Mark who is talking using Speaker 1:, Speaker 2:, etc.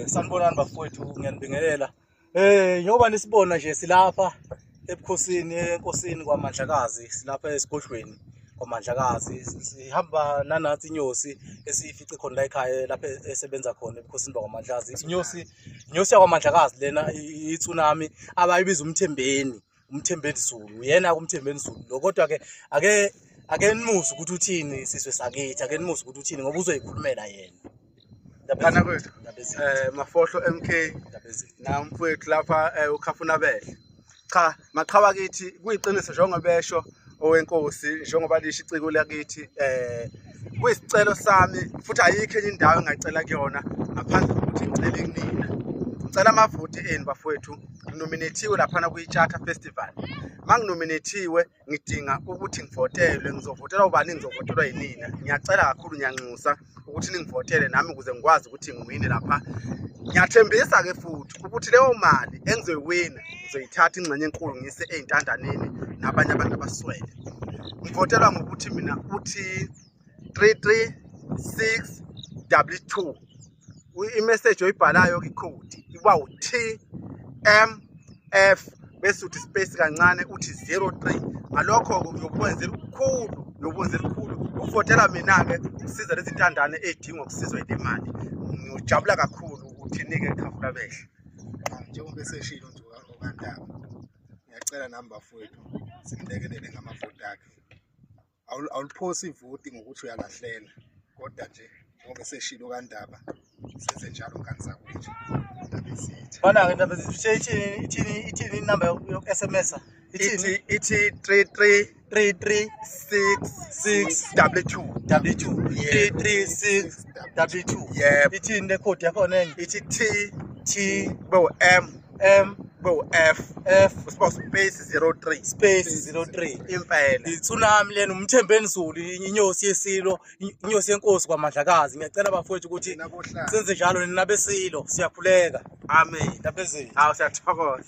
Speaker 1: Sanibonani bafowethu, ngiyanibingelela. Njengoba nisibona nje silapha ebukhosini enkosini kwaMandlakazi, silapha esigodlweni kwaMandlakazi. Sihamba nanansi inyosi esiyifice khona la ekhaya lapha esebenza khona ebukhosini bakwaMandlakazi. Inyosi, inyosi yakwaMandlakazi lena, i-tsunami abayibiza uMthembeni. UMthembeni Zulu uyena uMthembeni Zulu lo, kodwa ke ake nimuzwe ukuthi uthini, sizwe sakithi, ake nimuzwe ukuthi uthini ngoba uzoyikhulumela yena.
Speaker 2: Phana kwethu Mafohlo MK na mfowethu lapha, uKhafuna Behle. Cha, maqhawa kithi, kuyiqiniso njengoba besho owenkosi, njengoba lisho iciko lakithi, kuyisicelo sami futhi ayikho enye indawo engacela kuyona ngaphandle kokuthi ngicele kunina. Ngicela amavoti enu bafowethu. Nginominathiwe laphana kwi-Charter Festival. Uma nginominathiwe ngidinga ukuthi ngivotelwe. Ngizovotelwa ubani? Ngizovotelwa yinina. Ngiyacela kakhulu, ngiyanxusa ukuthi ningivotele nami ukuze ngikwazi ukuthi ngiwine lapha. Ngiyathembisa-ke futhi ukuthi leyo mali engizoyiwina ngizoyithatha ingxenye enkulu ngiyise ey'ntandaneni nabanye abantu abaswele. Ngivotelwa ngokuthi mina uthi 336 W2. Imeseji oyibhalayo ikhodi iba u-T M F bese uthi space kancane uthi 03. Ngalokho-ke uyokwenzela okukhulu, uyokwenzela okukhulu ukuvotela mina-ke, ukusiza lezi ntandane ey'dingwa ukusizwa yile mali. Ngiyojabula kakhulu. Uthini-ke, Khafula Behle?
Speaker 3: Njengoba eseshilo nje okaNdaba, ngiyacela nami bafowethu simlekelele ngamavoti akhe. Awuliphosi ivoti ngokuthi uyalahlela, kodwa nje njengoba eseshilo kaNdaba, senze njalo ngane zakwethu. Indaba ezitha.
Speaker 1: Bana-ke indaba ezitha. Ithini, ithini, ithini inamba yoku-SMS? Ithini?
Speaker 2: Ithi 33
Speaker 1: 33
Speaker 2: 6
Speaker 1: 6
Speaker 2: W2.
Speaker 1: W2. 336 W2.
Speaker 2: Yebo.
Speaker 1: Ithini le code yakhona enye?
Speaker 2: Ithi T
Speaker 1: T
Speaker 2: kube u-M
Speaker 1: M
Speaker 2: kube u-F
Speaker 1: F
Speaker 2: usiba space 03.
Speaker 1: Space 03.
Speaker 2: Impela.
Speaker 1: Itsunami lena, uMthembeni Zulu, inyosi yesilo, inyosi yenkosi kwaMandlakazi. Ngiyacela bafowethu ukuthi
Speaker 3: Nina bohlanga.
Speaker 1: senze njalo, nina besilo, siyakhuleka.
Speaker 2: Amen.
Speaker 1: Ndaba ezitha.
Speaker 2: Hawu, siyathokoza.